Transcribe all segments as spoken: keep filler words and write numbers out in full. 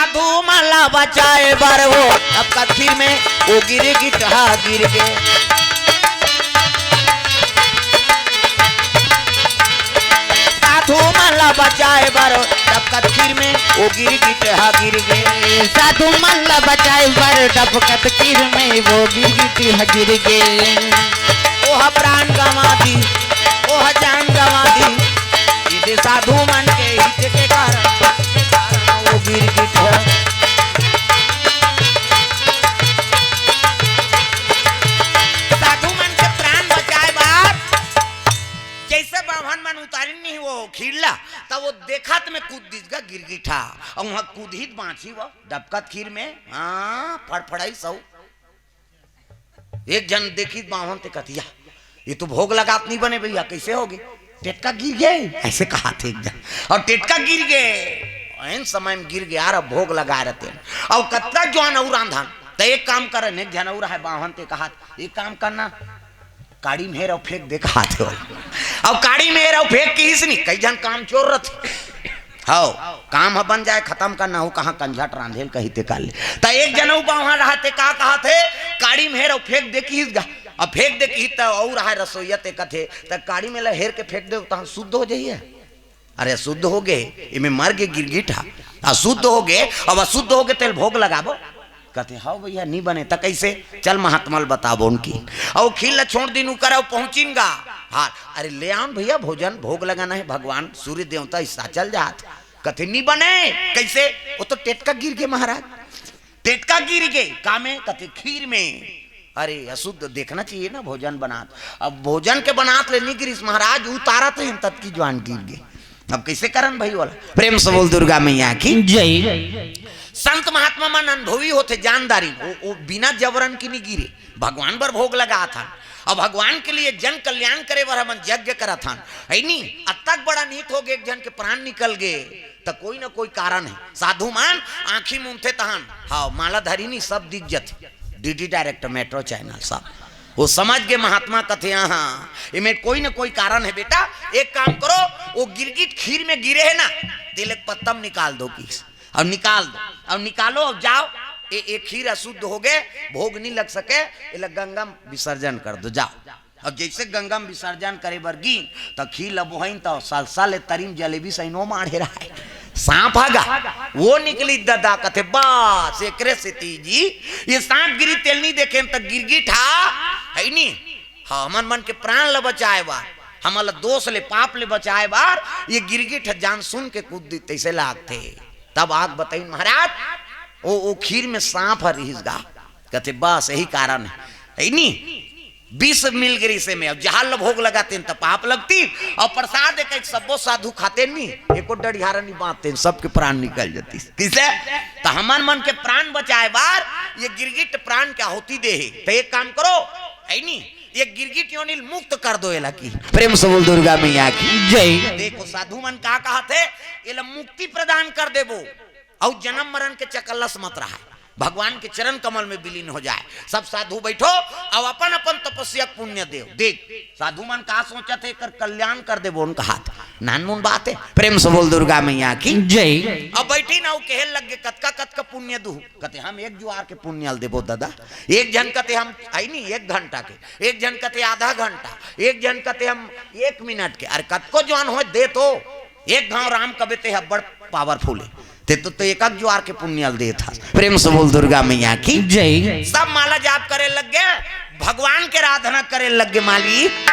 साधु मन ला बचाए बर वो डबकत खीर में वो गिरगिट हा गिर गे। साधु मन ला बचाए बर डबकत खीर में वो गिरगिट हा गिर गे। साधु मन ला बचाए बर डबकत खीर में वो गिरगिट हा गिर गे। ओह प्राण गंवा दी, ओह जान गंवा दी, ये दे साधु मन के हित के कारण, के कारण वो गिरगिट हा। साधु मन के प्राण बचाए बर जैसे बाम्हन मन उतारिन नहीं वो खीर ला, त वो देखत में कूद दिस गा गिरगिट हा। अउ उहाँ कूदही त बाँचही वो डबकत खीर में, हाँ, फड़फड़ाइस। एक झन देखिस बाम्हन ते कथे, "या, ये तो भोग लगात नहीं बने भैया, कैसे होगे?" "टेटका गिर गे," ऐसे कहाथे एक झन। अउ टेटका गिर गे, एन समय में गिर गे यार, अब भोग लगाए रहितेन। अउ कतका जुवार अउ रांधन, त एक काम करन, एक झन अउ हे बाम्हन ते कहाथे, "एक काम करना, काड़ी में हेर अउ फेंक दे," कहाथे। अउ काड़ी में हेर अउ फेंक किहिस नी, कई झन कामचोर रहिथे। हव, काम ह बन जाए, खतम करना, अउ कहाँ कंझट रांधे ल कहिथे काले। त एक झन अउ बाम्हन रहिथे, का कहाथे, काड़ी में हेर अउ फेंक दे किहिस गा। अब फेंक दे किहिस त अउ रहे रसोइया ते कथे, "त काड़ी में ला हेर के फेंक दे, तहाँ शुद्ध हो जाही।" अरे शुद्ध होगे, एमे मर गे गिरगिट हा, अशुद्ध होगे, अब अशुद्ध होगे तेला भोग लगाबो। कथे, "हव भैया, नी बने।" "त कैसे?" "चल महात्मा ल बताबोन," कहिन। अउ खीर ला छोड़ दिन उकर, अउ पहुँचिन गा। हाँ, "अरे ले आन भैया भोजन, भोग लगाना हे भगवान, सूर्य देवता हिस्सा चल जात।" कथे, "नी बने।" "कैसे?" "वो तो टेटका गिर गे महाराज।" "टेटका गिर गे?" "का में?" कथे, "खीर में।" "अरे अशुद्ध, देखना चाहिए ना भोजन बनात।" अब भोजन के बनात ले नी गिरिस महाराज, उतारत हे ततकी जुवार गिर गे। अब कैसे करन भई ओला? प्रेम से बोल दुर्गा मैया की। जय। संत महात्मा मन अनुभवी होथे, जानदारी, वो, वो बिना जबरन के नी गिरे, भगवान बर भोग लगात हन। अब भगवान के लिए जन कल्याण करे बर हमन यज्ञ करत हन, है नी? अतक बड़ा नीत होगे, एक झन के प्राण निकल गे, त कोई न कोई कारण हे। साधु मन आँखी मूंदथे तहन, हाँ, माला धरी नी, सब दिख जथे। डीडी डायरेक्ट, मेट्रो चैनल, सब वो समझ गे महात्मा कथे, हाँ, एमे कोई न कोई कारण हे बेटा। एक काम करो, वो गिरगिट खीर में गिरे हे ना, तेला एक पत्ता म निकाल दो किस, अउ निकाल दो, अउ निकालो, अउ जाओ। ए, ए खीर अशुद्ध होगे, भोग नी लग सके, एला गंगा म विसर्जन कर दो, जाओ। अब जैसे गंगा म विसर्जन करे बर गिन, त खीर ल बोहिन, त सलसा ले तरी म जलेबी सइनो माढ़े रहय। सांप ह गा, वो निकलिस ददा, कथे, "बस, एकरे सेती जी, ये सांप गिरी तेला नी देखेन, त गिरगिट हा, है नी? हमन मन के प्राण ल बचाए बर, हमन ल दोष ले, पाप ले बचाए बर, ये गिरगिट ह जान सुन के कूद दिस, तैसे लागथे।" तब आके बताइन, "महाराज, वो, वो खीर में सांप ह रिहिस गा।" कथे, "बस, यही कारण हे, है नी?" विष मिल गे रिहिस एमे, अउ जहर ल भोग लगातेन त पाप लगतिस, अउ प्रसाद एक, एक सब्बो साधु खातेन नी, एको डढ़ियारा नी बांचतेन, सबके प्राण निकल जतिस। किसे? त हमन मन के प्राण बचाए बर ये गिरगिट प्राण के आहुति दे हे। त एक काम करो, है नी, ये गिरगिट योनि ल मुक्त कर दो एला की। प्रेम से बोल दुर्गा मैया की। जय। देखो साधु मन का कहत हे, एला मुक्ति प्रदान कर देबो, अउ जन्म मरण के चक्कर ल मत रहय, भगवान के चरण कमल में विलीन हो जाए। सब साधु बैठो, अउ अपन अपन तपस्या के पुण्य देव। देख, साधु मन का सोचत हे, एकर कल्याण कर देबो, उनका हाथ। नानमुन बात हे, प्रेम से बोल दुर्गा मैया की। जय। अब बैठिन अउ कहे लग गे, "कतका कतका पुण्य दूहू?" कथे, "हम एक जुआर के पुण्य ल देबो ददा।" एक झन कथे, "हम, आई नी, एक घंटा के।" एक झन कथे, "आधा घंटा।" एक झन कथे, "हम एक मिनट के।" अरे कतको जुआर होय दे तो, एक घांव राम कबे ते ह बड़ पावरफुल हे, ते तो, तो एक एक जुआर के पुण्य ल देत हस। प्रेम से बोल दुर्गा मैया की। जय। सब माला जाप करे लग गे, भगवान के आराधना करे लग गे, "मालिक,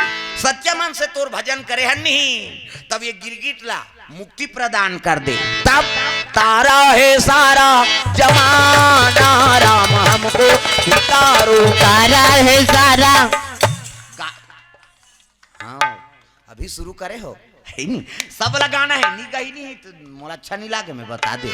सच्चे मन से तोर भजन करे हन नहीं, तब ये गिरगिट ला मुक्ति प्रदान कर दे।" तब तारा हे सारा जमाना, राम हमको भी तारो। तारा हे सारा। गा-, हाँ, अभी शुरू करे हो, है नी? सब लगाना हे, नी गई नहीं तो मोला अच्छा नहीं लागे, मैं बता दे।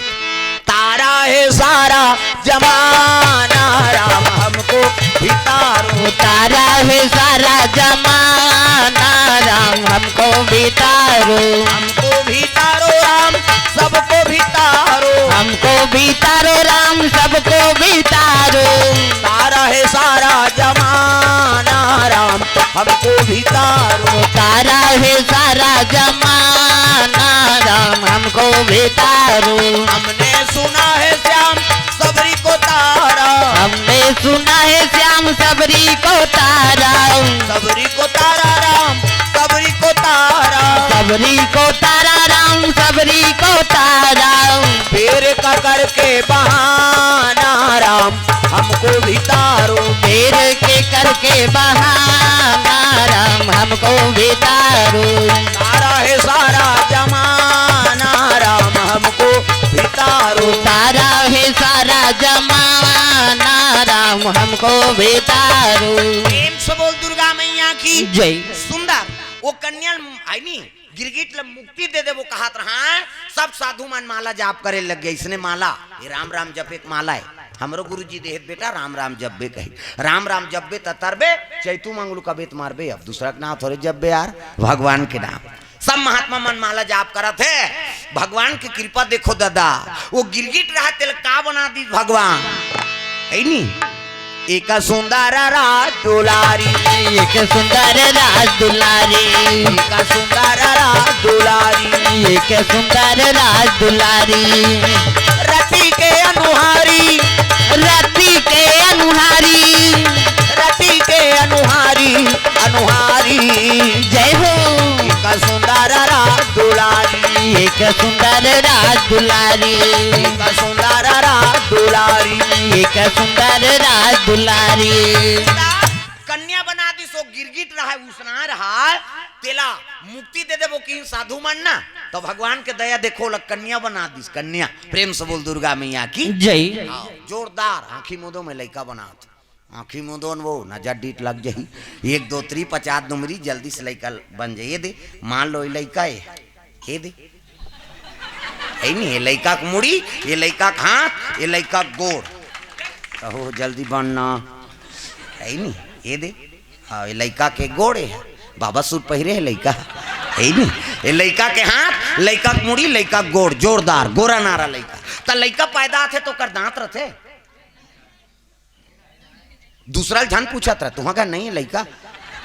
तारा हे सारा जमाना, राम हमको भी तारो। तारा हे सारा जमाना, राम हमको भी तारो। हमको भी तारो राम, सबको भी तारो। हमको भी तारो राम, सबको भी तारो। तारा हे सारा जमाना, राम हमको भी तारो। तारा हे सारा जमाना, राम हमको भी तारो। हमने सुना हे सबरी को तारा राम, सबरी को तारा। बेर का करके बहाना राम, हमको भी तारो। बेर के करके बहाना राम, हमको भी तारो। तारा है सारा जमाना राम, हमको भी तारो। तारा है सारा जमाना राम, हमको भी तारो। प्रेम से बोल दुर्गा मैया की जय। सुंदर वो कन्या आई नी, गिरगिट ल मुक्ति दे दे, वो कहत रहा है। सब साधु मन माला जाप करे लग गए। इसने माला, ये राम राम जपे के माला है। हमरो गुरुजी देहे बेटा राम राम जपबे कही। राम राम जपबे त तरबे, चैतू मंगलू कबे त मारबे। अब दूसरा के नाम थोड़े जपबे यार, भगवान के नाम। सब महात्मा मन माला जाप करत है। भगवान की कृपा देखो दादा, वो गिरगिट रहा तेल का बना दी भगवान, है नी? एक सुंदर राज दुलारी, एक सुंदर राज दुलारी। एक सुंदर राज दुलारी। एक सुंदर राज दुलारी। रति के अनुहारी, रति के अनुहारी। रति के अनुहारी, अनुहारी। जय हो। एक सुंदर राज दुलारी। एक सुंदर राज दुलारी। एक सुंदर राज दुलारी। एक सुंदर राज दुलारी। कन्या बना दिस, वो गिरगिट रहा, उसना रहा, तेला मुक्ति दे देबो कि साधु मन ना, तो भगवान के दया देखो, ओला कन्या बना दिस, कन्या। प्रेम से बोल दुर्गा मैया की जय। हाँ, जोरदार आंखी मूंदो में लइका बनात। आंखी मूंदो न वो नजर डीठ लग जाही। एक दो तीन पचास दुमरी जल्दी से लइका बन जाही। ये दे, मान लो ये लइका है, ये दे, है नी, ये लइका के मुड़ी, ये लइका के हाथ, ये लइका के गोड़। कहो जल्दी बनना, है नी, ये दे। हाँ, ये लइका के गोड़ है, बाबा सूट पहिरे है लइका, है नी। ये लइका के हाथ, लइका के मुड़ी, लइका के गोड़, जोरदार गोरा नारा लइका। त लइका पैदा आथे त ओकर दांत रथे। दूसरा ल झन पूछत रह, तुहा घर नहीं है लइका?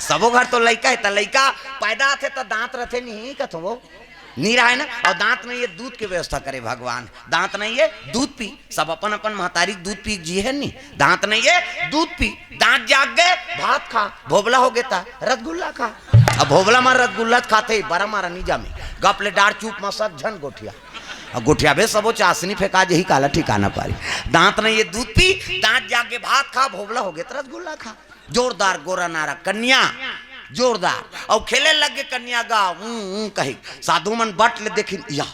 सबो घर तो लइका है, त लइका पैदा आथे त दांत रथे नहीं कथो वो? नहीं रहा है ना। और दांत नहीं है, दूध की व्यवस्था करे भगवान। दांत नहीं है, दूध पी। सब अपन अपन महतारी के दूध पी जी है नी। दांत नहीं है, दूध पी। दांत जाग गए, भात खा। भोबला हो गए त रसगुल्ला खा। अब भोबला मार रसगुल्ला खाथे, बरा मारा नहीं जामे। गप ले डार चुप मसक झन गोठिया। अब गोठिया बे सबो चासनी फेंका जही, काला ठिकाना पारी। दांत नहीं है, दूध पी। दांत जाग गए, भात खा। भोबला हो गए त रसगुल्ला खा। जोरदार गोरा नारा कन्या, जोरदार। और खेले लग गए कन्या गा, ऊं, ऊं कही। साधु मन बट ले देखिन, या,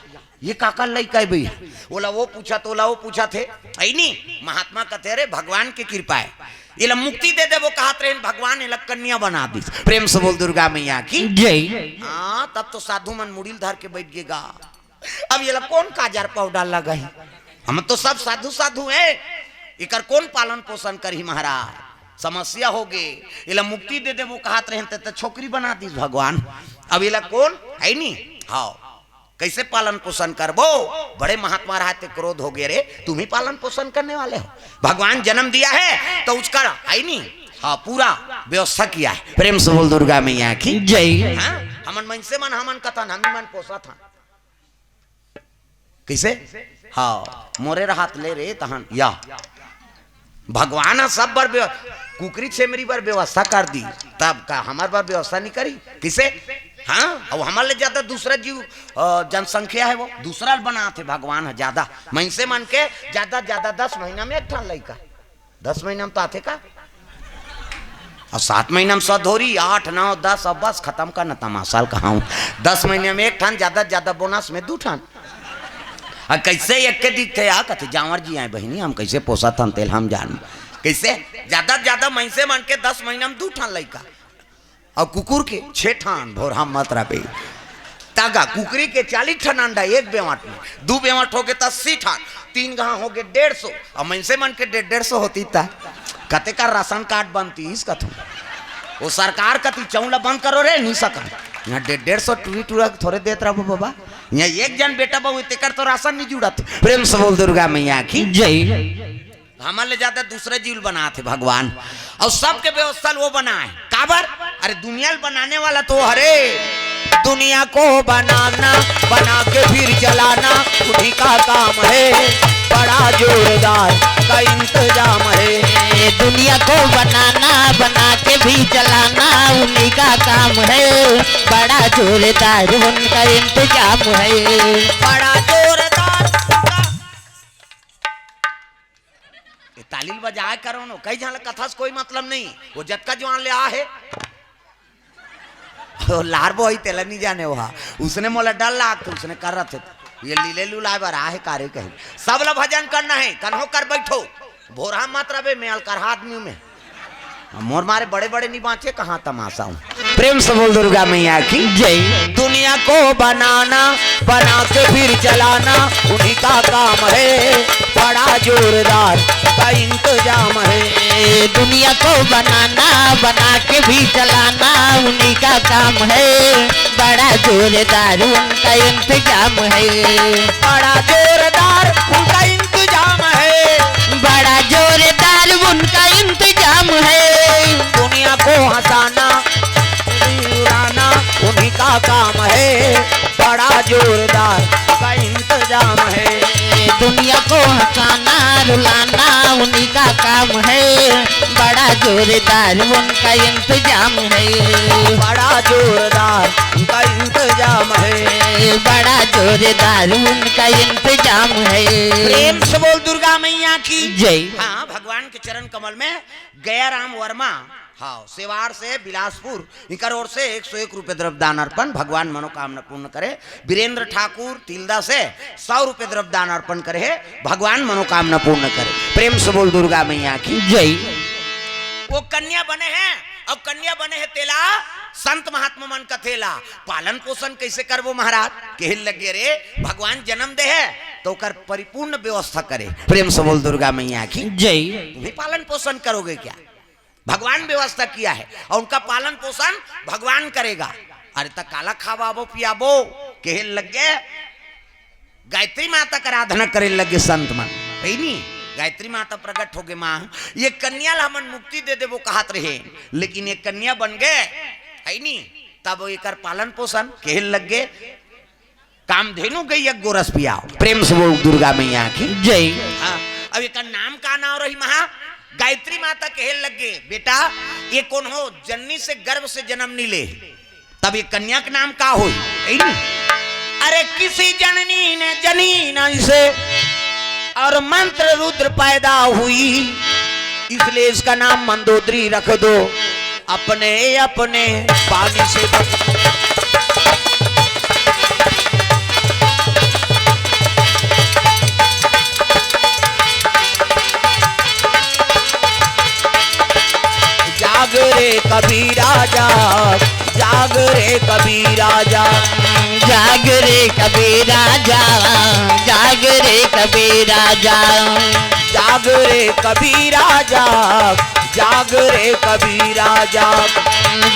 ये काकर लइका है भैया? ओला वो पूछा थे, ओला वो पूछा थे, है नी? महात्मा कथे, अरे भगवान की कृपा है, एला मुक्ति दे दे, वो कहत रहे भगवान, एला कन्या बना दिस। प्रेम से बोल दुर्गा मैया की जय। हाँ, तब तो साधु मन मुड़ी ल धर के बैठ गए गा। अब एला कौन काजर पाउडर लगाही? हम तो सब साधु साधु हैं, एकर कौन पालन पोषण करही महाराज? समस्या हो गे। एला मुक्ति दे दे, वो कहत रहे त, त छोकरी बना दिस भगवान। अब एला कौन है नी? हाँ, कैसे पालन पोषण करबो? बड़े महात्मा रहा थे, क्रोध हो गए, रे तुम ही पालन पोषण करने वाले हो। भगवान जन्म दिया है तो उसका है नी, हाँ, पूरा व्यवस्था किया है। प्रेम से बोल दुर्गा मैया की जय। हाँ, हमन मनसे मन हमन कथन, हम ही मन पोसत हन। कैसे? हाँ, मोरे रहत ले रे तहन या। भगवान ह सब बर व्यव-, कुकरी छेमरी बर व्यवस्था कर दी, तब का हमर बर व्यवस्था नहीं करी? किसे? हाँ, अब हमर ले ज्यादा दूसरा जीव, अ, जनसंख्या है, वो दूसरा ल बनात हे भगवान ह ज्यादा। मनसे मन के ज्यादा, ज्यादा दस महीना में एक ठन लइका, दस महीना में तो आथे का? और सात महीना में सधोरी, आठ, नौ, दस, अब बस खत्म कर न तमाशा ल कहाऊं। दस महीना में एक ठन, ज्यादा, ज्यादा बोनस में दू ठन। आ, कैसे एक के दिखथे? आ, कथे, "जांवर जी आए बहिनी, हम कैसे पोसत हन, तेल हम जान।" कैसे? ज्यादा, ज्यादा मनसे मन के दस महीना में दू ठन लइका। अउ कुकुर के छे ठन, भोरहा मत रबे। तागा कुकरी के चालीस ठन अंडा एक बेवाट में, दू बेवाट होगे त अस्सी ठन, तीन घां होगे डेढ़ सौ। अउ मनसे मन के डेढ़, डेढ़ सौ होती त कते का राशन कार्ड बनतीस कथू। वो सरकार कती चौं ल बंद करो रे, नहीं सकन। यहाँ डेढ़, डेढ़ सौ टूरी टूरा के थोरे देत रहबो बाबा। यहाँ एक जन बेटा बहू हे, तेकर तो राशन नहीं जुड़त। प्रेम से बोल दुर्गा मैया की जय। हमर ले ज्यादा दूसरा जीव ल बनात हे भगवान, अउ सबके व्यवस्था ल वो बनाए। काबर? अरे दुनिया ल बनाने वाला तो हरे। दुनिया को बनाना, बना के फिर जलाना, उन्हीं का काम है, बड़ा जोरदार का इंतजाम है। दुनिया को बनाना, बना के भी चलाना उन्हीं का काम है। बड़ा जोरदार उनका इंतजाम है। बड़ा जोरदार। ये ताली ल बजाए करो नो, कई झन ल कथा से कोई मतलब नहीं। वो जतका जुवान ले आ हे, वो लार बोई तेला नहीं जाने वहा। उसने मोला डर लाग तो उसने कर रहा थे। ये लीले लुलाए बर आ हे कारे कहे। सब ल भजन करना है, कन्हो कर बैठो। भोरहा मत रबे, मैं अलकरहा आदमी में। मोर मारे बड़े बड़े नहीं बाँचे, कहाँ तमाशा हूँ। प्रेम से बोल दुर्गा मैया की जय। दुनिया को बनाना, बना के फिर चलाना उन्हीं का काम है। बड़ा जोरदार का इंतजाम है। दुनिया को बनाना, बना के भी चलाना उन्हीं का काम है। बड़ा जोरदार उनका इंतजाम है। बड़ा जोरदार उनका इंतजाम है। बड़ा जोरदार उनका इंतजाम है। दुनिया को हंसाना, उड़ाना उन्हीं का काम है। बड़ा जोरदार का इंतजाम है। दुनिया को हंसाना, रुलाना उन्हीं का काम है। बड़ा जोरदार उनका इंतजाम है। बड़ा जोरदार उनका इंतजाम है। बड़ा जोरदार उनका इंतजाम है। प्रेम से बोल दुर्गा मैया की जय। हाँ, भगवान के चरण कमल में गया राम वर्मा, हाँ, सेवाड़ से बिलासपुर, इकर ओर से एक सौ एक रुपये द्रव्य दान अर्पण, भगवान मनोकामना पूर्ण करे। वीरेंद्र ठाकुर तिल्दा से सौ रुपये द्रव्य दान अर्पण करे हे, भगवान मनोकामना पूर्ण करे। प्रेम से बोल दुर्गा मैया की जय। वो कन्या बने हैं, अब कन्या बने हैं तेला संत महात्मा मन कथेला पालन पोषण कैसे करबो महाराज? कहे लगे रे, भगवान जन्म दे है तो ओकर परिपूर्ण व्यवस्था करे। प्रेम से बोल दुर्गा मैया की जय। तुम्हें पालन पोषण करोगे क्या? भगवान व्यवस्था किया है और उनका पालन पोषण भगवान करेगा। अरे त काला खावाबो पियाबो? कहे लग गए, गायत्री माता का आराधना करे लगे संत मन, है नी? गायत्री माता प्रकट हो गए, माँ ये कन्या ला हमन मुक्ति दे देबो कहत रहे, लेकिन ये कन्या बन गए, है नी? तब एकर पालन पोषण कहे लग गए, कामधेनु गैया गोरस पियाओ। प्रेम से बोल दुर्गा मैया की जय। हाँ, अब एकर नाम का नाम रही महा? गायत्री माता कहे लगे, बेटा, ये कोनो जननी से गर्भ से जन्म नहीं ले, तब ये कन्या के नाम का होई? है नी? अरे किसी जननी ने जनी ना इसे, और मंत्र रुद्र पैदा हुई, इसलिए इसका नाम मंदोदरी रख दो। अपने अपने पानी से बच जाग रे कबीरा जाग, जाग रे कबीरा जाग। जाग रे कबीरा जाग, जाग रे कबीरा जाग। जाग रे कबीरा जाग, जाग रे कबीरा जाग।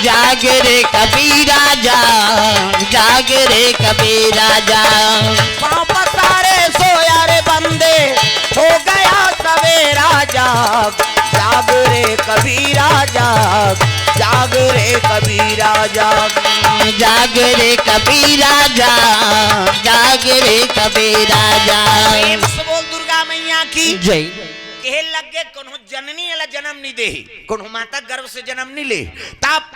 जाग रे कबीरा जाग, जाग रे कबीरा जाग। पाँव पसारे सोया रे बंदे, हो गया सवेरा जाग। जाग रे कबीरा जाग, जाग रे कबीरा जाग। जाग रे कबीरा जाग, जाग रे कबीरा जाग। प्रेम से बोल दुर्गा मैया की जय। कहे लग गए कोनो जननी वाला जन्म नहीं दे, कोनो माता गर्भ से जन्म नहीं ले, तब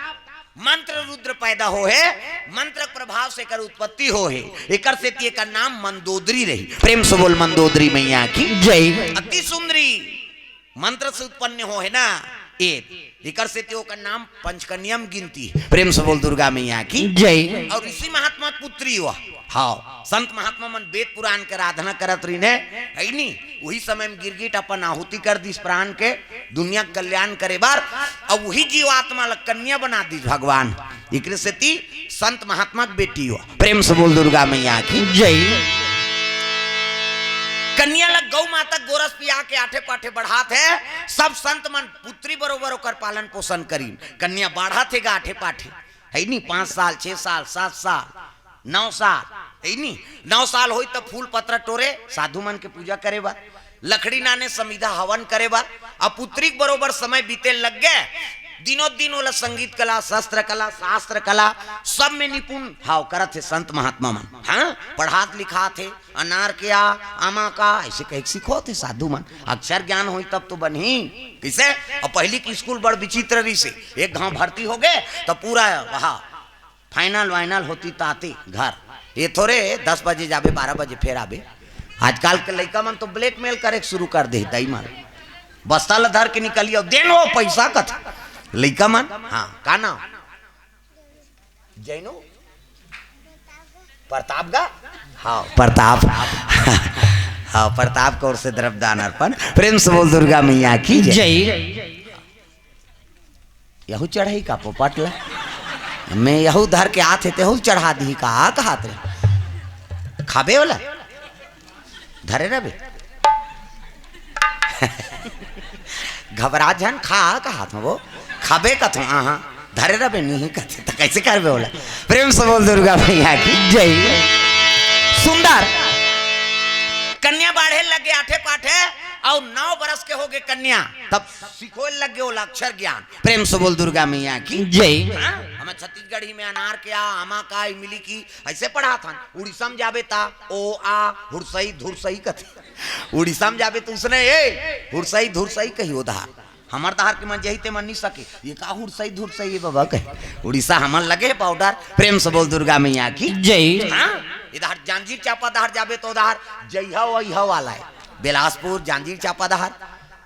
मंत्र रुद्र पैदा हो है, मंत्र प्रभाव से एकर उत्पत्ति हो है, एकर सेती एकर नाम मंदोदरी रही। प्रेम से बोल मंदोदरी मैया की जय। अति सुंदरी मंत्र से उत्पन्न हो है ना, ए, एकर सेती ओकर नाम पंचकन्या म गिनती है। प्रेम से बोल दुर्गा मैया की जय। और इसी महात्मा के पुत्री हुआ। हाँ, संत महात्मा मन वेद पुराण के आराधना करत रहिन है, है नी? वही समय में गिरगिट अपन आहुति कर दिस प्राण के, दुनिया के कल्याण करे बर, और वही जीवात्मा ला कन्या बना दिस भगवान। एकरे सेती संत महात्मा के बेटी हो। प्रेम से बोल दुर्गा मैया की जय। कन्या ला गौ माता गोरस पिया के आठे पाठे बढ़ात है। सब संत मन पुत्री बरोबर ओकर पालन पोषण करीन। कन्या बाढ़त हे गा आठे पाठे, है नी? पाँच साल, छह साल, सात साल, नौ साल, है नी? नौ साल होई त फूल पत्र टोरे, साधु मन के पूजा करे बर, लकड़ी नाने, समिधा हवन करे बर, अब पुत्री के बरोबर समय बीते लग गए। दिनों दिन ओला संगीत कला, शस्त्र कला, शास्त्र कला, सब में निपुण हाव करत हे संत महात्मा मन। हाँ, पढ़ात लिखात हे, अनार के आ, आमा का, ऐसे कहिके सिखोत हे साधु मन। अक्षर ज्ञान होई तब तो बनही। कइसे? अउ पहिली के स्कूल बड़ विचित्र रहिसे, एक घांव भर्ती होगे त पूरा वहा फाइनल वाइनल होती ताते घर। ये थोरे दस बजे जाबे, बारह बजे फेर आबे। आजकल के लइका मन तो ब्लैकमेल करे के शुरू कर दे, दाई मन। बस्ता ल धर के निकलियो, देन वो पैसा कथे। लइका मन, हाँ, का नाम? जैनू? प्रताप गा? हाँ, प्रताप। हाँ, प्रताप के ओर से द्रव्य दान अर्पण। प्रेम से बोल दुर्गा मैया की जय। जय। यहू चढ़ई का पोपट ला? मैं यहू धर के आथे, तेहू चढ़ा दिही का? कहात रे। खाबे वाला? धरे रहबे। घबरा झन, खा कहात हूँ वो। खाबे कथों, हाँ, हाँ। धरे रहबे, नहीं कथे, त कैसे करबे ओला? प्रेम से बोल दुर्गा मैया की जय। सुंदर। कन्या बाढ़े लगे आठे पाठे, अउ नौ बरस के होगे कन्या, तब सिखोए लगे ओला अक्षर ज्ञान। प्रेम से बोल दुर्गा मैया की जय। हाँ? हमर छत्तीसगढ़ी में अनार के आ, आमा का, इमली की, ऐसे पढ़ाथन। उड़ीसा में जाबे ता ओ आ हुरसई धुरसई कथे। उड़ीसा में जाबे त उसने ए हुरसई धुरसई कही ओ डहर। हमर डहर के मन जही ते मन नहीं सके। ये का हुरसई धुरसई ये बाबा कहे? उड़ीसा हमर लगे हे बॉर्डर। प्रेम से बोल दुर्गा मैया की जय। हाँ? इधर जांजगीर चांपा डहर जाबे त ओ डहर जइहा वइहा वाला हे। बिलासपुर, जांजगीर चांपा डहर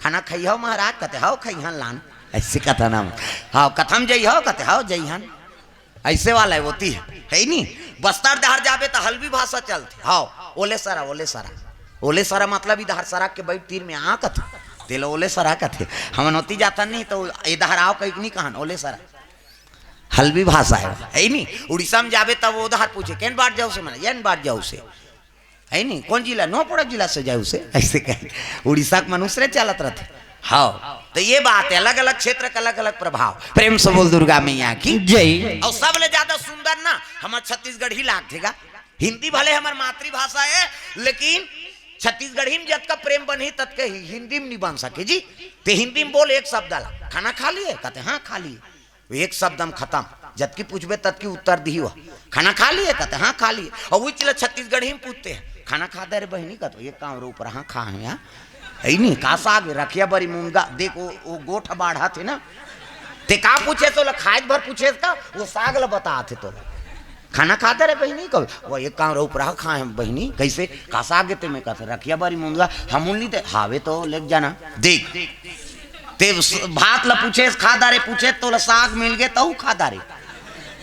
खाना खइहा महाराज कथे, हव खइहन लान। ऐसे कथा नाम। हव कथम जइहा कथे, हव जइहन। ऐसे वाला हे, ओती हे, हे नी? बस्तर डहर जाबे त हल्बी भाषा चलथे। हव, ओले सरा, ओले सरा। ओले सरा मतलब इधर सरा के बइठ तीर में आ कथे। तेला ओले सरा कथे। हमन ओती जाथन नहीं त ए डहर आव कहिके नहीं कहन, ओले सरा। हल्बी भाषा हे, हे नी? उड़ीसा में जाबे तब ओ डहर पूछे, "केन बाट जाउसे?" मने, "एन बाट जाउसे।" हे नी? "कौन जिला?" "नौपड़ा जिला से जाउसे।" ऐसे कहे। उड़ीसा के मनुष्य रे चलत रथे। हव, त ये बात हे, अलग-अलग क्षेत्र के अलग-अलग प्रभाव। प्रेम से बोल दुर्गा मैया की जय। अउ सबले ज्यादा सुंदर ना हमर छत्तीसगढ़ी लागथे गा। हिंदी भले हमर मातृभाषा हे, लेकिन छत्तीसगढ़ी में जतका प्रेम बनही, ततके ही हिंदी में नहीं बन सके जी। ते हिंदी में बोल एक शब्द ला, "खाना खा लिए?" कथे, "हाँ, खा लिए।" वो एक शब्द में खतम। जतकी पूछबे, ततकी उत्तर दिही वो। "खाना खा लिए?" कथे, "हाँ, खा लिए।" अउ उही चीज ला छत्तीसगढ़ी में पूछते हैं, "खाना खा दे रे बहिनी?" कथे, "एक काम रो ऊपर, हाँ, खा हे यार।" हे नी? "का साग?" "रखिया बरी मुनगा।" देख, वो, वो गोठ बाढ़ा थे ना, ते का पूछे तो ला, खाए भर पूछे का, वो साग ला बता थे तो ला। "खाना खा दे रे बहिनी?" कब वो एक काम रो ऊपर, "हाँ, खा हे बहिनी।" "कैसे? का साग हे ते में?" कथे, "रखिया बरी मुनगा।" "हमू ल नहीं दे?" "हावे तो लेके जाना।" देख, ते स-, भात ला पूछे, "खा डारे?" पूछे तो ला साग मिल गे, तहू खा डारे।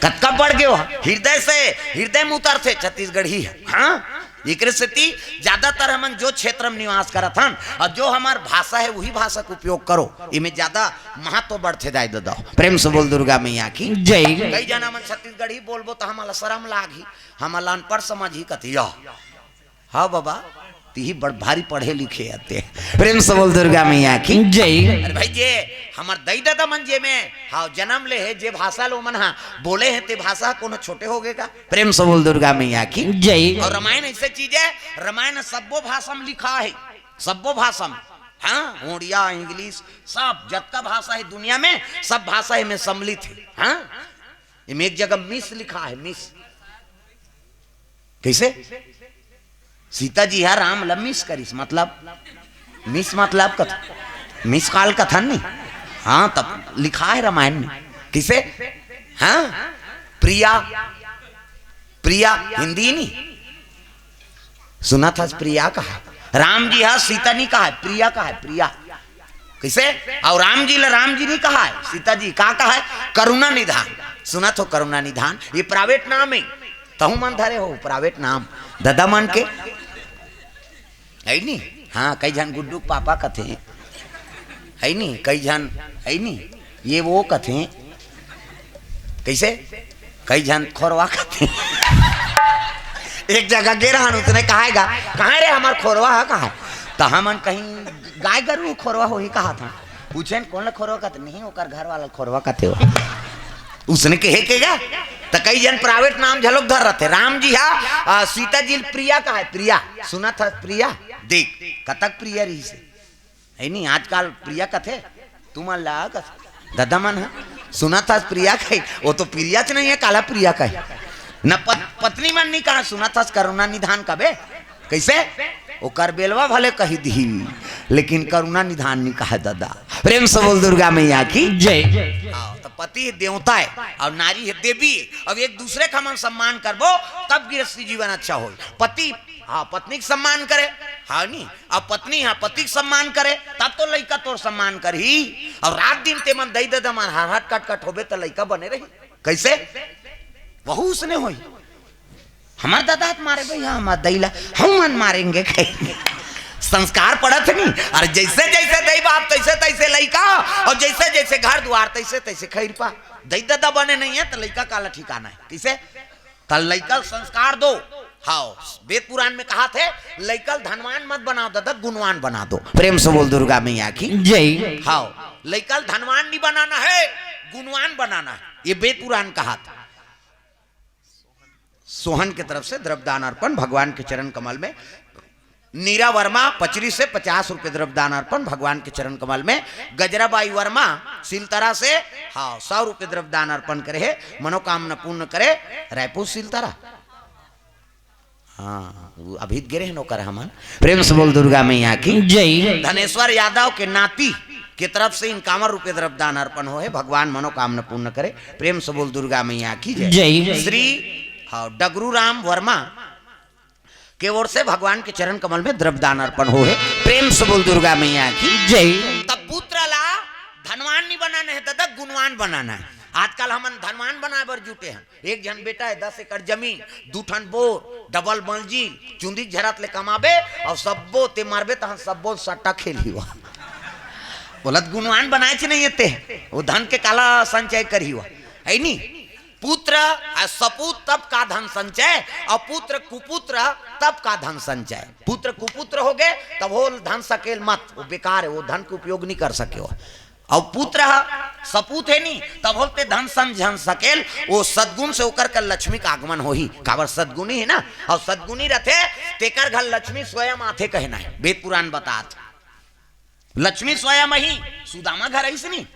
कतका बढ़ गे हो, हृदय से, हृदय में उतरथे, छत्तीसगढ़ी हे। हाँ, एकरे सेती ज्यादातर हमन जो क्षेत्र में निवास करत हन अउ जो हमर भाषा हे, उही भाषा के उपयोग करो, इमे ज्यादा महत्व बढ़थे। दाई ददा, प्रेम से बोल दुर्गा मैया की जय। कई झन हमन छत्तीसगढ़ी बोलबो त हमला शरम लागही, हमला अनपढ़ समझही कथे, "या, हाँ बाबा, तिही बड़ भारी पढ़े लिखे आते।" प्रेम से बोल दुर्गा मैया की जय। अरे भाई, जे हमर दई ददा मन जे में, हाँ, जन्म ले हे, जे भाषा ल ओमन हा बोले हे, ते भाषा कोनो छोटे होगे का? प्रेम से बोल दुर्गा मैया की जय। अउ रामायण ऐसे चीज हे, रामायण सब्बो भाषा में लिखा हे, सब्बो भाषा में। हाँ, उड़िया, इंग्लिश, सब जतका भाषा हे दुनिया में, सब भाषा एमे सम्मिलित हे। हाँ, एमे एक जगह मिस लिखा हे, मिस। कैसे? सीता जी हा राम ल मिस करिस, मतलब मिस मतलब कथ-, मिस कॉल कथन नहीं। हाँ, तब लिखा हे रामायण में। किसे? हाँ, प्रिया, प्रिया हिंदी नहीं सुनत हस, प्रिया कहा। राम जी हा सीता नहीं कहा हे, प्रिया कहा हे, प्रिया। किसे? अउ राम जी ला राम जी नहीं कहा हे, सीता जी का कहा हे? करुणा निधान। सुनत हो करुणा निधान? ये प्राइवेट नाम हे, तहू मन धरे हो प्राइवेट नाम ददा मन के। हे नी? हाँ, कई झन गुड्डू के पापा कथे। हे नी? कई झन, हे नी? ये वो कथे। कैसे? कई झन खोरवा कथे। एक जगह गे रहन, उसने कहा हे गा, "कहाँ रे हमर खोरवा ह, कहाँ हे?" त हमन कहीं गाय गरू खोरवा होही कहा था। पूछेन, "कौन ल खोरवा कथे?" "नहीं, ओकर घर वाला ल खोरवा कथे हो।" उसने कहे के गा, त कई झन प्राइवेट नाम झलोक धर रहथे। राम जी हा, आ, सीता जी ल प्रिया कहा हे, प्रिया। सुनत हस प्रिया? देख, कतक प्रिय रहिसे। हे नी, आजकल प्रिया कथे, तुमन ला कथे। ददा मन ह सुनत हस प्रिया कहे, वो तो प्रिया च नहीं है, काला प्रिया कहे। न पत-, पत्नी मन नहीं कहा, सुनत हस करुणा निधान कबे। कैसे? वो करबेलवा भले कही दी, लेकिन करुणा निधान नहीं कहा ददा। प्रेम से बोल दुर्गा मैया की। जय। हाँ, तो पति देवता है और नारी है देवी, अब एक दूसरे का हमन सम्मान करबो, तब गृहस्थी जीवन अच्छा हो। पति, हाँ, पत्नी के सम्मान करे, हाँ नहीं, अब पत्नी, हाँ, पति के सम्मान करे, तब तो लइका तोर सम्मान करही। और रात दिन ते मन दई ददा मन हर हट कट कट होबे, त लइका बने रही। कैसे? वहू उसने होई। हमार ददा त मारे भैया, हमार दई ला हम मन मारेंगे कहे। संस्कार पड़त नहीं। अरे जैसे जैसे दई बाप, तैसे तैसे लइका, और जैसे जैसे घर दुआर, तैसे तैसे खैरपा। दई ददा बने नहीं है, तो लइका काला ठिकाना है। किसे? त लइका ल संस्कार दो। हाँ, वेद पुराण में कहा थे, लइका ल धनवान मत बनाओ ददा, गुणवान बना दो। प्रेम से बोल दुर्गा मैया की। जय। हाँ, लइका ल धनवान नहीं बनाना है, गुणवान बनाना है, ये वेद पुराण कहा था। सोहन के तरफ से द्रव्यदान अर्पण भगवान के चरण कमल में। नीरा वर्मा पचरी से पचास रुपये द्रव्यदान अर्पण भगवान के चरण कमल में। गजराबाई वर्मा सिलतरा से, हाँ, सौ रुपये द्रव्यदान अर्पण करे है, मनोकामना पूर्ण करे। रायपुर सिलतरा, हाँ, वो अभी गिरे हैं नौकर हमन। प्रेम से बोल दुर्गा मैया की। जय। धनेश्वर यादव के नाती के तरफ से इक्यावन रुपये द्रव्यदान अर्पण हो है, भगवान मनोकामना पूर्ण करे। प्रेम से बोल दुर्गा मैया की जय। जय। श्री, हाँ, डगरू राम वर्मा के ओर से भगवान के चरण कमल में द्रव्यदान अर्पण हो है। प्रेम से बोल दुर्गा मैया की। जय। तब पुत्र ला धनवान नहीं बनाना है ददा, गुणवान बनाना है। आजकल हमन धनवान बनाए बर जुटे हैं। एक झन बेटा है, दस एकड़ जमीन, दू ठन बोर, डबल मंजिल, चुंदी झरत ले कमाबे, और सब्बो ते मरबे तहन सब्बो सट्टा खेलही वा। बोलत गुणवान बनाए च नहीं है ते, वो धन के काला संचय करही वा, है नी? पुत्र आ सपूत तब का धन संचय, और पुत्र कुपुत्र तब का धन संचय। पुत्र कुपुत्र हो गए, तब वो धन सकेल मत, वो बेकार है, वो धन के उपयोग नहीं कर सके हो। और पुत्र ह सपूत है नी, तब होल ते धन संचय सकेल, वो सद्गुण से ओकर कर लक्ष्मी का आगमन होही। काबर सद्गुणी है ना, और सद्गुणी रथे, तेकर घर लक्ष्मी स्वयं आथे कहना है, वेद पुराण बतात। लक्ष्मी स्वयं ही सुदामा घर आइस नी,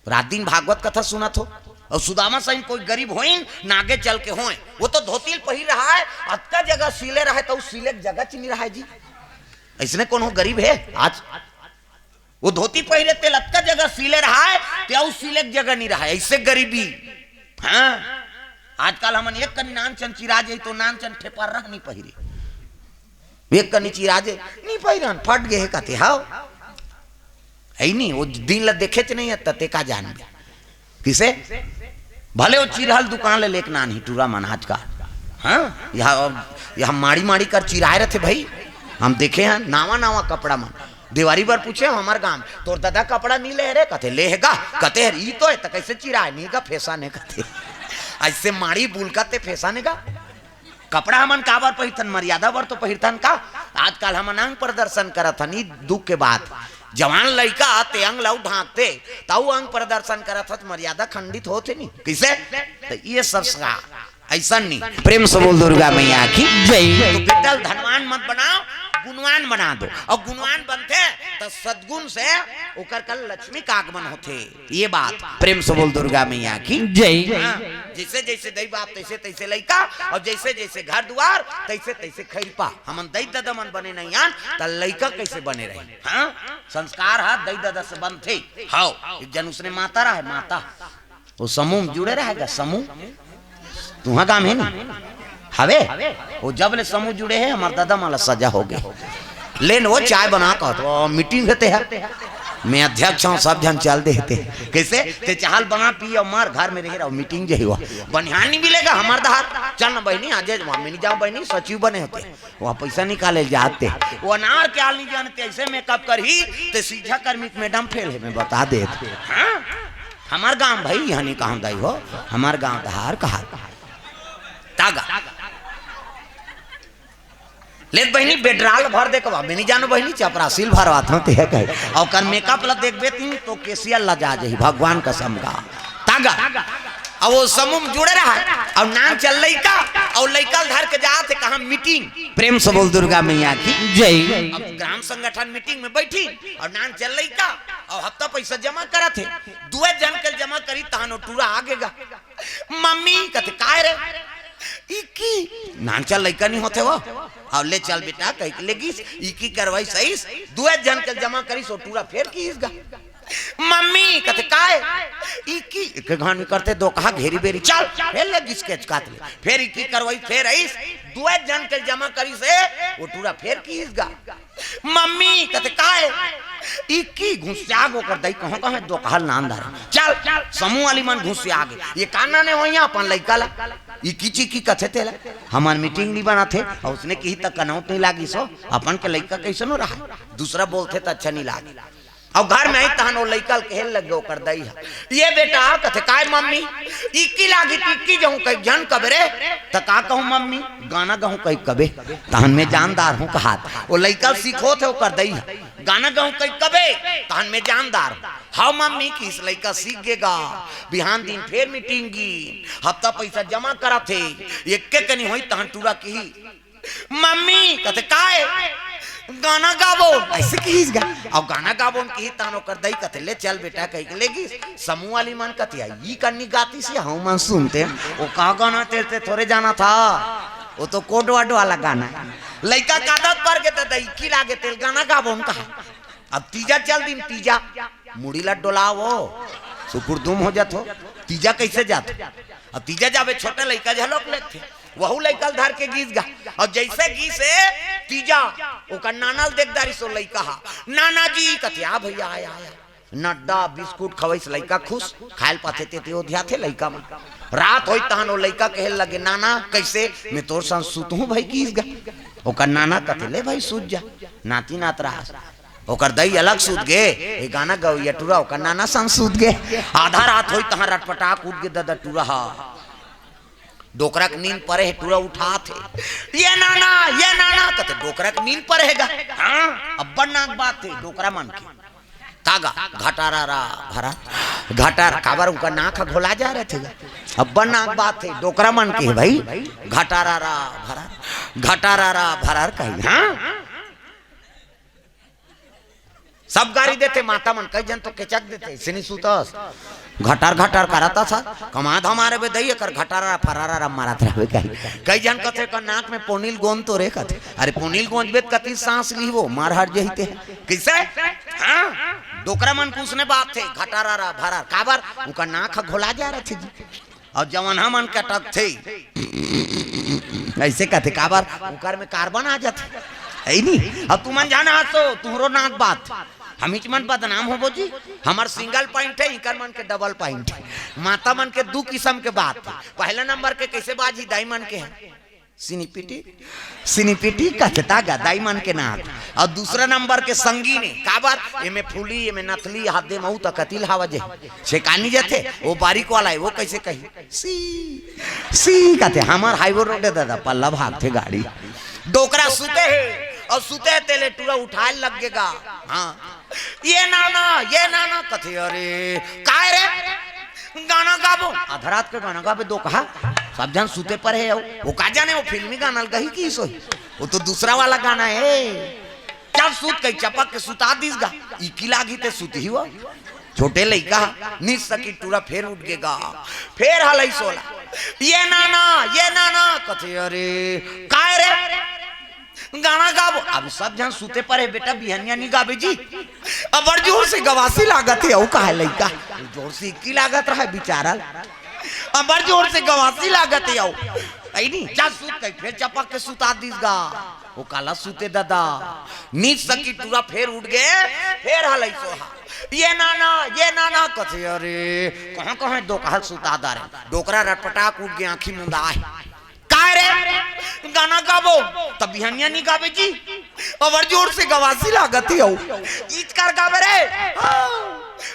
रात दिन भागवत कथा सुनत हो, और सुदामा सही कोई गरीब होइन, नागे चल के होए, वो तो धोती ल पहिर रहा है, अतका जगह सिले रहा है, तो सिले के जगह च नहीं रहा है जी। ऐसने कौन हो गरीब है आज? वो धोती पहिरे ते लतका जगह सिले रहा है, ते अउ सिले के जगह नहीं रहा है, ऐसे गरीबी। हाँ, आजकल हमन एक कनी नानचन चिरा जाई तो नानचन ठेपर रह नहीं पहिरे, एक कनी चिरा जाई नहीं पहिरन, फट गए हे कहते, हाव। है नहीं, वो दिन ला देखे च नहीं है, तते का जानबे। किसे? भले वो चिरहल दुकान ले लेके नानही टूरा मन आजकल। हाँ, यह, यह माड़ी माड़ी कर चिराए रहते भाई, हम देखे हैं, नावा नावा कपड़ा मन। देवारी बर पूछे हमार गांव, तोर दादा कपड़ा नहीं ले रे, कहते ले है गा, कहते है ई तो है, तो कैसे चिराए नहीं गा, फैशन है कहते। ऐसे माड़ी बुलकते फैशन है गा। कपड़ा हमन काबर पहिरथन? मर्यादा बर तो पहिरथन का? आजकल हमन अंग प्रदर्शन करत हन, ई दुख के बात। जवान लइका ते अंग ला ढांकते, तऊ अंग प्रदर्शन करत हस, मर्यादा खंडित होत हे नी। किसे? तो ये संस्कार ऐसा नहीं। प्रेम से बोल दुर्गा मैया की जय। तो बेटा ल धनवान मत बनाओ, गुणवान बना दो। और गुणवान बनते तो सद्गुण से ओकर कल लक्ष्मी का आगमन होते। ये बात प्रेम से बोल दुर्गा मैया की जय। हाँ, जैसे जैसे दई बाप तैसे तैसे लइका, और जैसे जैसे घर दुआर तैसे तैसे खैरपा। हमन दई ददा मन बने नहीं आन, त लइका कैसे बने रही? हाँ, संस्कार हा दई ददा से बनथे। हाव, एक जन उसने माता रहा है, माता, वो समूह में जुड़े रहेगा, समूह। तुहा काम है नी? हवे? वो जब ले समूह जुड़े है, हमार दादा माला सजा हो गए। लेन वो चाय बना कहत, वो मीटिंग होते है। मैं अध्यक्ष हूँ, सब जन चल देते। कैसे? ते चाहल बना पी और मार, घर में रहे रहो, मीटिंग जे हुआ। बनिहान नहीं मिलेगा, हमार दहार। चल ना बहनी, आज वहाँ में नहीं जाओ बहनी, सचिव बने होते। वहाँ पैसा निकाले जाते। वो अनार के आल नहीं जानते, ऐसे मेकअप करही, ते सीधा कर्मी के मैडम फेल है, मैं बता देते। हाँ? हमार गांव भाई, यहाँ नहीं कहा दाई हो, हमार गांव दहार कहा। तागा। ले बहनी, बेडराल भर दे कबा, मैं नहीं जानो बहनी, चपरासील भरवात हूँ, ते है कहे। और कर मेकअप ला देखबे तीन, तो केसियल ला जा जाही, भगवान कसम का। तागा। अब वो समूह में जुड़े रहा, अब नाम चल रही का, अउ लइका ल धर के जात हे कहाँ, मीटिंग। प्रेम से बोल दुर्गा मैया की जय। अब ग्राम संगठन मीटिंग में बैठी अउ नान चल लइका अउ हफ्ता पैसा जमा करत हे। दुए झन के जमा करी तहन ओ टूरा आगे गा। मम्मी कथे, "काय रे?" "इकी।" नान चल लइका नहीं होथे वो। "अउ ले चल बेटा," कहि के ले गिस। इकी करवाइस अइस, दुए झन के जमा करिस, ओ टूरा फेर किहिस गा। मम्मी कथे, "काय?" "इकी।" एक घानी करते दो कहा घेरी बेरी, "चल।" फेर ले गिस केचकात ले, फेर इकी करवाइस, फेर अइस, दुए झन के जमा करिस हे, ओ टूरा फेर किहिस गा। मम्मी कथे, "काय?" "इकी।" घुसिया गो कर दई, कहाँ कहाँ दो कहा नान धर। चल, समूह वाली मन घुसिया गे। ये काना ने होइया अपन लइका ला। इकी चिकी कथे तेला। हमर मीटिंग नहीं बनाथे, अउ उसने किही त कनौट नहीं लागिस हो, अपन के लइका कइसनो रहा। दूसरा बोलथे त अच्छा नहीं लागे। अउ घर में आई तहन ओ लइका ल कहे लगे ओकर दई ह, "ये बेटा," कथे, "काय मम्मी?" "इक्की लागी त इक्की जहूं कहि झन कबे रे।" "त का कहूं मम्मी?" "गाना गहूं कहि कबे, तहन मैं जानदार हूं," कहात। ओ लइका ल सिखोथे ओकर दई ह, "गाना गहूं कहि कबे, तहन मैं जानदार हूं।" "हव मम्मी," किहिस लइका सीख गे गा। बिहान दिन फेर मीटिंग गी, हफ्ता पैसा जमा करत हे, एक्के कनी होई तहन टूरा किही, "मम्मी," कथे, "काय?" "गाना गाबो।" अइसे किहिस गा। अउ गाना गाबो न किही तहन ओकर दई कथे, "ले चल बेटा," कहि के ले गिस। समूह वाली मन कथे, "ई कन्नी गातिस हे, हव मन सुनते।" "ओ का गाना तेल ते थोरे जाना था, ओ तो कोड वर्ड वाला गाना हे।" लइका कादत पर गे त दई की लागे तेल गाना गाबो न कहा। अब तीजा चल दिन, तीजा मुड़ी ला डोलाओ, सुकुर दुम हो जात हो। तीजा कइसे जात हो? अब तीजा जाबे, छोटे लइका झलोक लेथे, वहू लइका ल धर के गिस गा। अउ जइसे गिस हे तीजा, ओकर नाना ल देख डारिस ओ लइका हा, "नाना जी," कथे, "आ भइया, आय, आय।" नड्डा बिस्कुट खवइस, लइका खुस, खाय ल पाथे ते, ते ओधियाथे लइका मन। रात होई तहन ओ लइका कहे लगे, "नाना, कइसे?" "मैं तोर संग सुतहूं भई," किहिस गा। ओकर नाना कथे, "ले भई, सुत जा, नाती नात रहस।" ओकर दई अलग सुत गे, ए गाना गवइया टूरा ओकर नाना संग सुत गे। आधा रात होई तहां रटपटाक उठ गे ददा टूरा हा। डोकरा के नींद परे हे, टूरा उठात हे, "ये नाना, ये नाना," कथे, "डोकरा के नींद परे हे गा।" "हां, अब्बड़ नाक बात हे डोकरा मन के।" "का गा?" "घटारा रा भरा घटार।" "काबर उनका नाक ह घोला जा रहे थे गा?" "अब्बड़ नाक बात हे डोकरा मन के हे भई, घटारा रा भरा घटारा रा भरा कही।" हां, सब गारी देथे माता मन, कई झन तो केचक देथे, "सिनी सुतस, घटार घटार करत अस, कमा धमारे बे दई, एकर घटारा फरारा रा मारत रहबे कही।" कई झन कथे, "का नाक में पोनील गोंद तो रे," कथे, "अरे पोनील गोंद बे कति सांस लीबो, मार हट जही ते।" कइसे? हां, डोकरा मन के उसने बात हे, घटारा रा भरार, काबर? उनका नाक ह घोला जा रहे थे जी। अउ जवन हमन कटकथे, अइसे कथे, काबर? ओकर में कार्बन आ जाथे, हे नी? अब तुमन जाना हसो, तुहरो नाक बात, हमीच मन बदनाम होबो जी। हमर सिंगल पॉइंट हे, इकर मन के डबल पॉइंट हे। माता मन के दू किसम के बात हे। पहला नंबर के कइसे बाजी, दाई मन के हे, सिनीपिटी, सिनीपिटी कचता गा दाई मन के नाक। अउ दूसरा नंबर के संगीन हे, काबर? एमे फूली, एमे नथली, हाथ दे महू त कतिल हवा जे। छेकानी जथे, ओ बारीक वाला हे, ओ कइसे कही? सी, सी कथे, हमर हाईवे रोड हे ददा, पल्ला भागथे गाड़ी। डोकरा सुते हे, अउ सुते हे तेले टूरा उठाय लग गे गा। हां, "ये नाना, ये नाना," कथे, "अरे, काय रे?" "गाना गाबो।" आधा रात के गाना गाबे दो कहा, सब झन सुते परे हे, अउ ओ का जाने ओ फिल्मी गाना ल गही कि सोही, ओ तो दूसरा वाला गाना हे। "चल सुत," कही चपक के सुता दिस गा। इकी लागी ते सुतही हो। छोटे लइका, निस सकी टूरा फेर उठ गे गा, फेर हलई सोला, "ये नाना, ये नाना," कथे, "अरे, काय रे?" "गाना गाबो।" अब सब झन सुते परे, "बेटा बिहनिया नी गाबे जी, अब्बड़ जोर से गवासी लागत हे।" अउ कहे लइका, जोर से इकी लागत रहे बिचारा, "अब्बड़ जोर से गवासी लागत हे।" अउ, "अई नी, जा सुत," कही फेर चपक के सुता दिस गा। ओ काला सुते ददा, निस सकी टूरा फेर उठ गे, फेर हलई सोहा, "ये नाना, ये नाना," कथे, "अरे, कहां कहां दो कहा ल सुता डारे।" डोकरा रटपटाक उठ गे, आंखी मुंदा हे। "काय रे? गाना गाबो?" "त बिहनिया नी गाबे जी, अब्बड़ जोर से गवासी लागत हे।" अउ इचकर गाबे रे,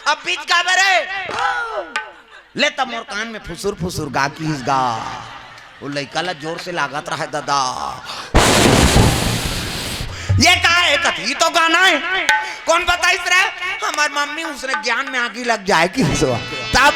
अब बीच गाबे रे, "ले त मोर कान में फुसुर फुसुर गा किहिस गा।" ओ लइका ला जोर से लागत रहे ददा। "ये का हे?" कथे, "ई तो गाना हे।" "कोन बताइस रे?" "हमर मम्मी, उसने ज्ञान में आगी लग जाए किहिस हो।" तब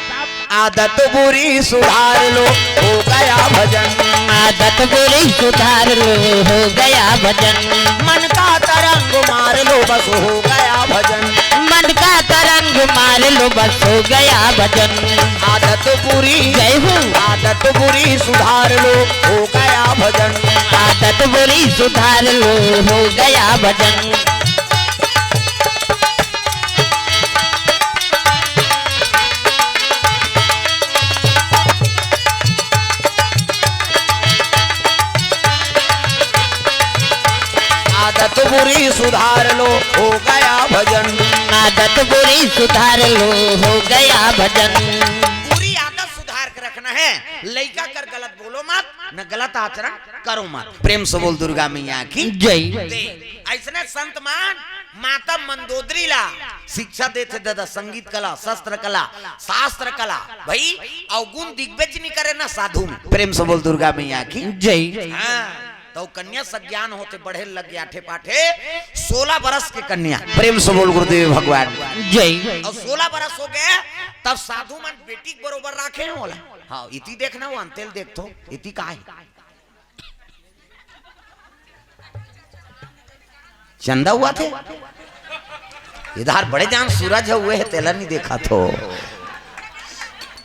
आदत बुरी सुधार लो, हो गया भजन। आदत बुरी सुधार लो, हो गया भजन। मन का तरंग मार लो, बस हो गया भजन। मन का तरंग मार लो, बस हो गया भजन। आदत बुरी, जय हो। आदत बुरी सुधार लो, हो गया भजन। आदत बुरी सुधार लो, हो गया भजन। आदत बुरी सुधार लो, हो गया भजन। आदत बुरी सुधार लो, हो गया भजन। बुरी आदत सुधार के रखना है। लइका कर गलत बोलो मत, न गलत आचरण करो मत। प्रेम से बोल दुर्गा मैया की जय। दे, अइसने संत मन माता मंदोदरी ला शिक्षा देथे दादा, संगीत कला, शस्त्र कला, शास्त्र कला, भाई, अवगुण दिग्विजय नहीं करे ना साधु में। प्रेम से बोल दुर्गा मैया की जय। हाँ, तो कन्या सज्ञान होथे, बढ़े लग गया आठे पाठे, सोलह बरस के कन्या। प्रेम से बोल गुरुदेव भगवान जय। अउ सोलह बरस हो गए, तब साधु मन बेटी के बरोबर राखे हैं बोला। हाँ, इति देखना, वो अंतेल देख तो, इति का है? चंदा हुआ थे इधर बड़े जान सूरज है हुए है, तेला नहीं देखा तो।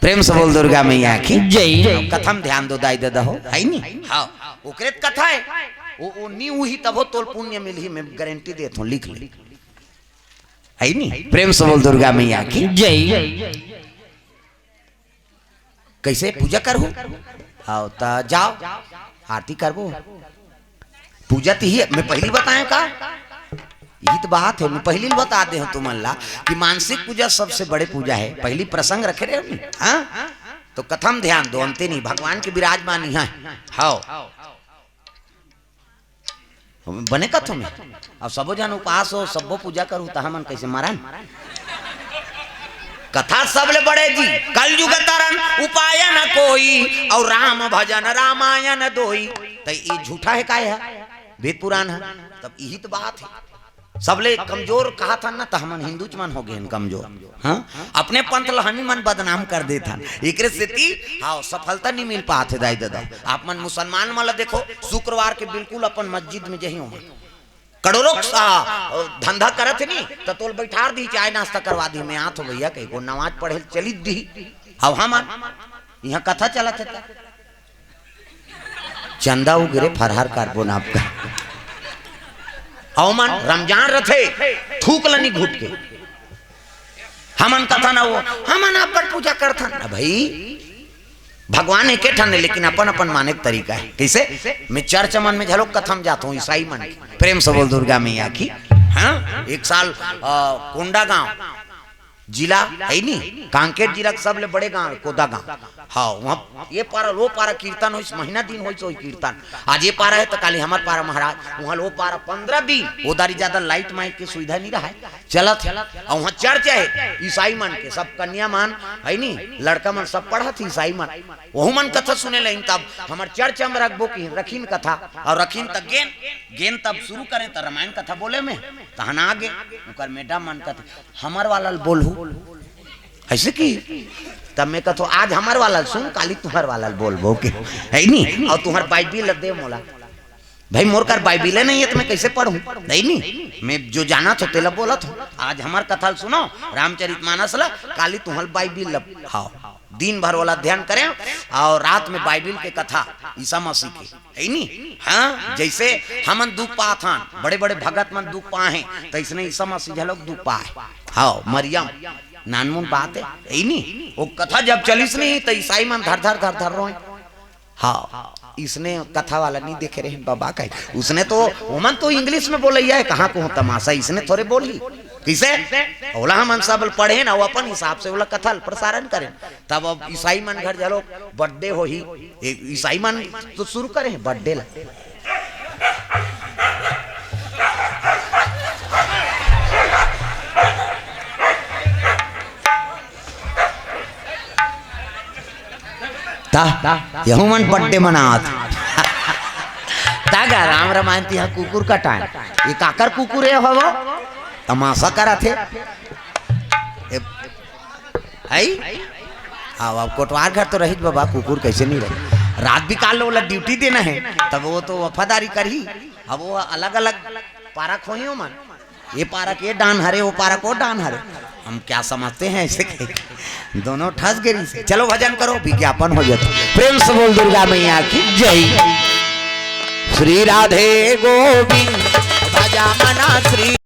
प्रेम से बोल दुर्गा मैया की जय। कथम ध्यान दो दाई दादा हो, है नी? हाँ, ओकरे त कथा है। वो, वो नी उही तब हो तोल पुण्य मिलही, मैं गारंटी देत हूँ, लिख ले। है नी? प्रेम से बोल दुर्गा मैया की जय। कैसे पूजा करहू? आओ त जाओ, आरती करबो। पूजा तो ही है, मैं पहली बताया का? यही तो बात है, मैं पहली बता दे हूँ तुमन ला कि मानसिक पूजा सबसे बड़े पूजा है। पहली प्रसंग रखे रहे हमनी, हाँ? तो कथम ध्यान दो, अंते नहीं, भगवान के विराजमान यहाँ है। हाओ। बने कथो में। अब सबो जन उपास हो, सबो पूजा करू, त हमन कैसे मरन? कथा सबले बड़े जी, कलयुग तरन उपाय न कोई, और राम भजन रामायण दोई। त ये झूठा है, काय है? वेद पुराण है। तब यही तो बात है। सबले कमजोर कहा था ना, त हमन हिंदू मन हो गए कमजोर। हाँ? अपने पंथ ल हमी मन बदनाम कर देथन। एकरे सेती, हाँ, सफलता नहीं मिल पात हे दाई ददा। आप मन मुसलमान मन ल देखो, शुक्रवार के बिल्कुल अपन मस्जिद में जही ओमन। करोड़ों सा धंधा करत हे नी, त तोल बैठार दी, चाय नाश्ता करवा दी, मैं आत हो भैया, कहीं को नमाज पढ़े चली दी। अब हमन, यहाँ कथा चलत हे त। चंदा उगरे फरहार कारबो ना आपका। अउ मन रमजान रथे, थूक लनी घुट के। हमन कथा ना वो, हमन अब्बड़ पूजा करथन। ना भाई, भगवान एके ठन हे, लेकिन अपन अपन माने के तरीका है। कैसे? मैं चर्च मन में झलोक कथा में जात हूँ, ईसाई मन के। प्रेम से बोल दुर्गा मैया की। हाँ? एक साल, अ, कोंडागांव, जिला है नी, कांकेर जिला के सबले बड़े गांव है कोदागांव। हाँ, वहाँ ये पारा, वो पारा कीर्तन होइस, महीना दिन होइस, वही कीर्तन। आज ये पारा है, तो काली हमर पारा महाराज, वहाँ वो पारा पंद्रह दिन, वो दारी ज्यादा लाइट माइक के सुविधा नहीं रहा है, चलत है। और वहाँ चर्च है, ईसाई मन के, सब कन्या मन, है नी, लड़का मन सब पढ़त है ईसाई मन। वहू मन कथा सुने लेन, तब हमर चर्च हम रखबो कि रखिन कथा, और रखिन त गेन, गेन तब शुरू करें, त रामायण कथा बोले में, तहन आगे, उकर मैडम मन कथे, हमर वाला ल बोलहू। ऐसे की? तब मैं कथो, "आज हमर वाला ल सुन, काली तुहर वाला ल बोलबो के।" है नी? और तुहर बाइबिल ल दे मोला। भाई, मोर कर बाइबिले नहीं है, तो मैं कैसे पढ़ूं? नहीं, नहीं। मैं जो जाना थो, तेला बोला थो। आज हमर कथा ल सुनो, रामचरित मानस ला, काली तुहर बाइबिल ल, हाँ। दिन भर वाला अध्ययन करें और रात में बाइबिल के कथा, ईसा मसीह के। है नी? हाँ, जैसे हमन दुख पात हन, बड़े-बड़े भगत मन दुख पाए हैं, तैसने ईसा मसीह घलोक दुख पाए। हाँ, मरियम, नानमुन बात है, है नी? वो कथा जब चलिस नहीं, त ईसाई मन धर-धर, धर-धर रोए। हाँ, इसने कथा वाला नहीं देखे रहे बाबा का। उसने तो, ओमन तो इंग्लिश में बोलैया है, कहाँ को हो तमाशा, इसने थोड़े बोली। किसे? ओला हमन सब पढ़े ना, वो अपन हिसाब से ओला कथा ल प्रसारण करें। तब अब ईसाई मन घर चलो, बर्थडे होही, ए, ईसाई मन तो शुरू करे हैं बर्थडे ला। ता, यहू मन बर्थडे मनात। ता गा राम रमायन तिहा कुकुर कटाए। ये काकर कुकुर है हो वो? तमाशा करत हे। ए, है? अब अब कोटवार घर तो रहित बाबा, कुकुर कैसे नहीं रहे? रात बिकाल लो, ओला ड्यूटी देना है, तब वो तो वफादारी करही। अब वो अलग अलग पारा खोही ओमन, ये पारा के डान हरे, वो पारा को डान हरे। हम क्या समझते हैं ऐसे के? दोनों ठस गिरी से। चलो भजन करो, विज्ञापन हो जाता। प्रेम से बोल दुर्गा मैया की जय। श्री राधे गोविंद भजा मना श्री